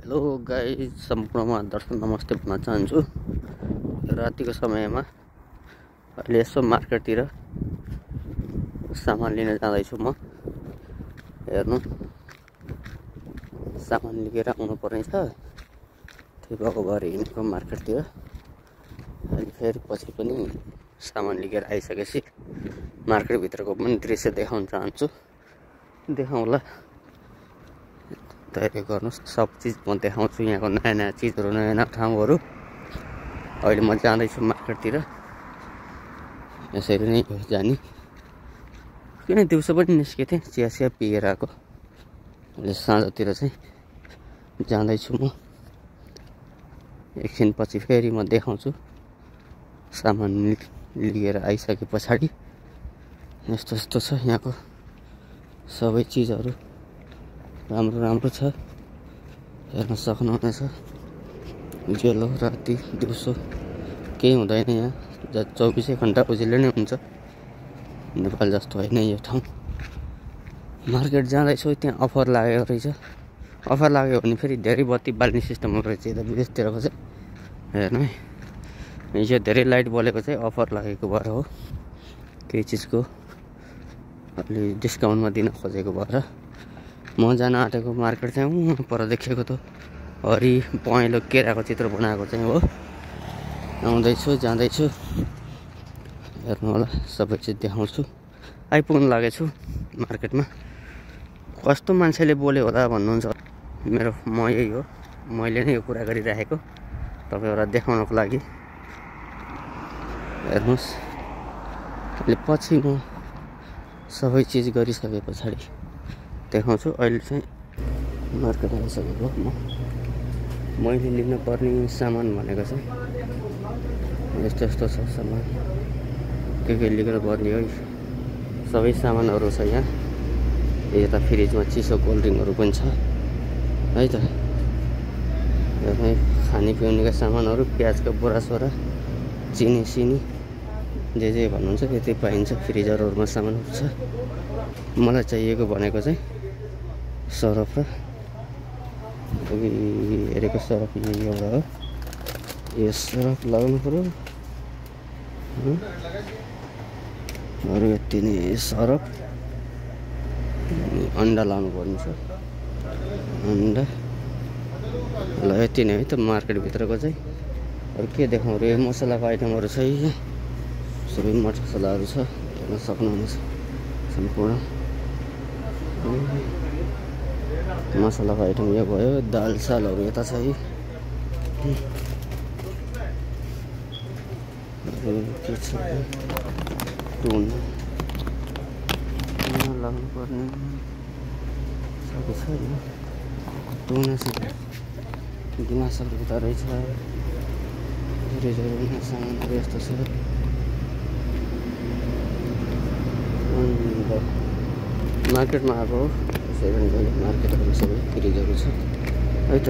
Hello guys, सम्पूर्णमा दर्शक नमस्ते भन्न चाहन्छु। रातिको समयमा अहिले यसो मार्केटतिर सामान लिन जाँदैछु म। हेर्नु, सामान लिएर आउनु पर्ने छ। त्यही भएको भएर हिँडेको मार्केटतिर। अनि फेरि पछि पनि सामान लिएर आइसकेपछि मार्केटभित्रको पनि दृश्य देखाउन चाहन्छु। देखाउँला, धैर्य गर्नुहोस्। सब चिज म देखाउँछु, यहाँको नयाँ नयाँ चिजहरू, नयाँ नयाँ ठाउँहरू। अहिले म जाँदैछु मार्केटतिर। यसरी नै जाने, किन दिउँसो पनि निस्केँ चिया सिया पिएर आएको। अहिले साँझतिर चाहिँ जाँदैछु म। एकछिन पछि फेरि म देखाउँछु सामान लिएर आइसके पछाडि। यस्तो यस्तो छ यहाँको सबै चिजहरू, राम्रो राम्रो छ, हेर्न सक्नुहुनेछ। उज्यालो राति दिउँसो केही हुँदैन यहाँ, 24 घण्टा उज्यालो नै हुन्छ। नेपाल जस्तो होइन यो ठाउँ। मार्केट जाँदैछु, त्यहाँ अफर लागेको रहेछ। अफर लाग्यो भने फेरि धेरै बत्ती बाल्ने सिस्टम रहेछ यता विदेशतिरको चाहिँ। हेर्नु है, यो धेरै लाइट बलेको चाहिँ अफर लागेको भएर हो। केही चिजको अलि डिस्काउन्टमा दिन खोजेको भएर। म जान आँटेको मार्केट चाहिँ पर देखेको त हरि पहेँलो केराको चित्र बनाएको चाहिँ हो। आउँदैछु, जाँदैछु, हेर्नु होला, सबै चिज देखाउँछु। आइपुग्नु लागेछु मार्केटमा। कस्तो मान्छेले बोल्यो होला भन्नुहुन्छ। म यही हो, मैले नै यो कुरा गरिराखेको तपाईँहरूलाई देखाउनको लागि। हेर्नुहोस्, अहिले पछि म सबै चिज गरिसके पछाडि देखाउँछु। अहिले चाहिँ मार्केट आइसकेको मैले लिनुपर्ने सामान भनेको चाहिँ यस्तो यस्तो छ सामान। के लिएर पर्ने है, सबै सामानहरू छ यहाँ। यता फ्रिजमा चिसो कोल्ड ड्रिङ्कहरू पनि छ है त। खानेपिउनेका सामानहरू, प्याजको बोरा सोरा, चिनी सिनी, जे भन्नुहुन्छ त्यति पाइन्छ। फ्रिजरहरूमा सामानहरू छ। मलाई चाहिएको भनेको चाहिँ सरफ र हेरेको सरफ यही एउटा हो। यो सरफ लगाउनु पर्यो। अरू यति नै सरफ। अन्डा लाउनु पर्ने छ, अन्डा। ल यति नै है त मार्केटभित्रको चाहिँ। अरू के देखाउँ रे, मसलाको आइटमहरू छ यी। सबै मसलाहरू छ, हेर्न सक्नुहुनेछ। सम्पूर्ण मसलाको आइटम यो भयो। दाल सालहरू यता छ है। के छ, टुन लाउनु पर्ने सबै छ। टुना छ, गिलासहरू उता रहेछ। फ्रिजहरू सामानहरू यस्तो छ। मार्केटमा आएको हो, त्यसै पनि मार्केटहरू सबै फ्रिजहरू छ है त।